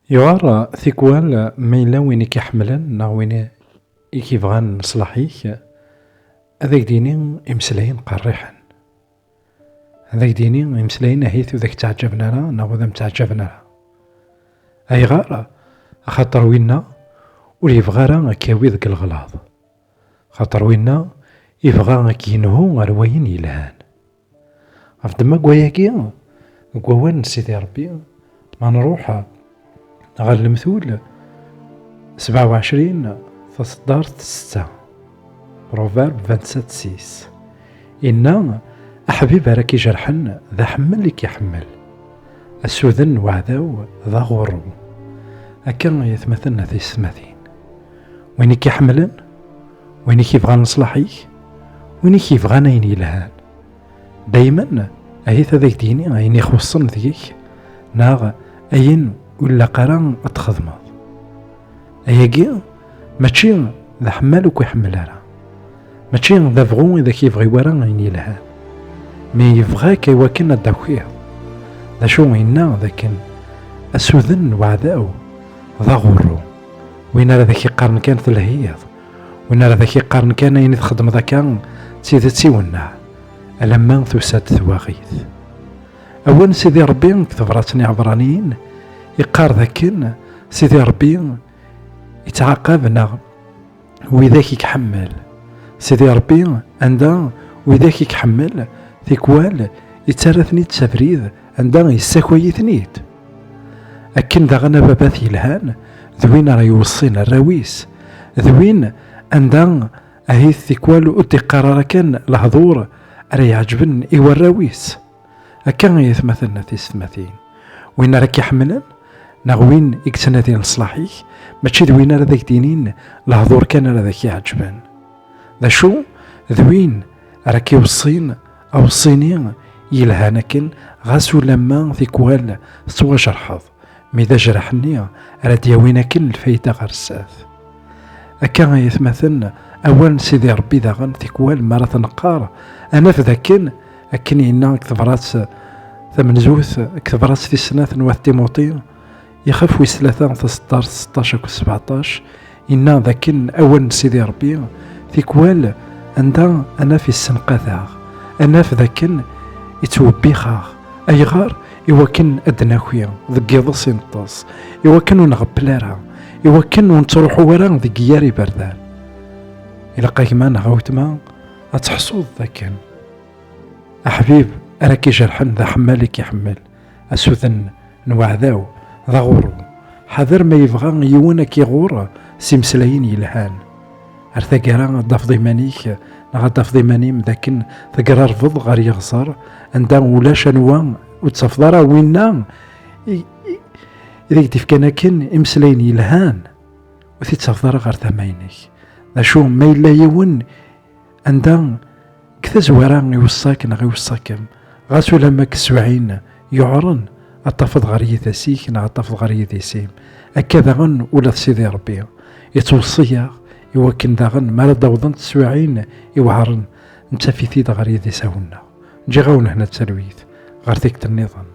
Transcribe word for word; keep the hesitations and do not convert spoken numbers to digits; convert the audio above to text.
Yuɣal tikwal ma yella win i k-iḥemmlen neɣ win i k-ibɣan leṣlaḥ-ik, ad ak-d-yini imeslayen qerriḥen. Ad ak-d-yini imeslayen ahit ur ak-ttaɛǧaben ara neɣ ur am-ttaɛǧaben ara. Ayɣer? Axaṭer winna ur yebɣi ara ad k-yawi deg leɣlaḍ. Xaṭer winna ibɣa ad k-yenhu ɣer wayen yelhan. Ɣef ddemma n wayagi, deg wawal n Sidi Ṛebbi, ma nruḥ ɣer lemtul sebɛa u ɛecrin, taṣeddart setta, Proverbe vingt-sept six, inna: "Aḥbib ara k-ijerḥen d aḥemmel i k-iḥemmel, asuden n uɛdaw d aɣurru." Akka ay atmaten d tisetmatin. Win i k-iḥemmlen, win i k-ibɣan leṣlaḥ-ik, win i k-ibɣan ayen yelhan. Daymen, ahit ad ak-d-yini ayen ixuṣṣen deg-k, neɣ ayen ur ilaq ara ad txedmeḍ. Ayagi, mačči d aḥemmal ur k-iḥemmel ara. Mačči d abɣu i d ak-yebɣi wara ayen yelhan. Mi yebɣa-k i wakken ad d-takiḍ. D acu yenna d akken asuden n uɛdaw d aɣurru. Win ara d ak-iqqaren kan telhiḍ, win ara d ak-iqqaren kan ayen i txeddmeḍ akka d tidet iwenneɛ, alamma tusa-d twaɣit. Awal n Sidi Ṛebbi deg tebrat n Iɛebṛaniyen iqqar d akken Sidi Ṛebbi ittɛaqab neɣ widak i iḥemmel. Sidi Ṛebbi, anda widak i iḥemmel, tikwal ittarra-ten-id s abrid anda yessakay-iten-id. Akken daɣen ababat yelhan, d win ara iweṣṣin arraw-is, d win anda ahit tikwal ur d-iqqar ara kan lehdur ara iɛeǧben i warraw-is. Akka ay atmaten d tisetmatin. Win ara k-iḥemmlen, neɣ win i yettnadin leṣlaḥ-ik, mačči d win ara d ak-d-inin lehdur kan ara d ak-iɛeǧben. D acu? D win ara k-iweṣṣin aweṣṣini yelhan akken, ɣas ulamma tikwal tettwajerḥeḍ, mi d ajraḥ-nni ara d-yawin akken lfayda ɣer zdat. Akka ay atmaten, awal n Sidi Ṛebbi daɣen tikwal mi ara t-neqqar, ad naf d akken, akken yenna deg tebrat tamenzut, deg tebrat tis snat n wat Timuṭi, ixef wis tlata, taṣeddart seṭṭac akked sbeɛṭac, yenna d akken awal n Sidi Ṛebbi tikwal anda ad naf issenqad-aɣ, ad naf d akken ittwebbix-aɣ. Ayɣer? I wakken ad d-naki deg yiḍes i neṭṭes, i wakken ur nɣeppel ara, i wakken ur nettruḥu ara deg yir iberdan. Ilaq a gma neɣ a wetma ad teḥṣuḍ d akken aḥbib ara k-ijerḥen d aḥemmal i k-iḥemmel, asuden n uɛdaw d aɣurru. Ḥader ma yebɣa yiwen ad k-iɣur s imeslayen yelhan. Ar taggara ad d-tafeḍ iman-ik neɣ ad d-tafeḍ iman-im d akken tegrarbeḍ ɣer yeɣẓer anda ulac anwa ur d-tafeḍ ara winna i, i, i d ak-d-ifkan akken imeslayen yelhan, ur t-id-tafeḍ ara ɣer tama-inek. D acu ma yella yiwen anda deg tazwara iweṣṣa-k neɣ iweṣṣa-kem, ɣas ulamma k-ssewɛin yuɛren, ad tafeḍ ɣer yidas-ik neɣ ad tafeḍ ɣer yidis-im. Akka daɣen ula d Sidi Ṛebbi ittweṣṣi-yaɣ i wakken daɣen mi ara d-awḍent teswiɛin iweɛren, nettaf-it-id ɣer yidis-awen-nneɣ. Ǧǧiɣ-awen hna d talwit, ɣer tikkelt nniḍen.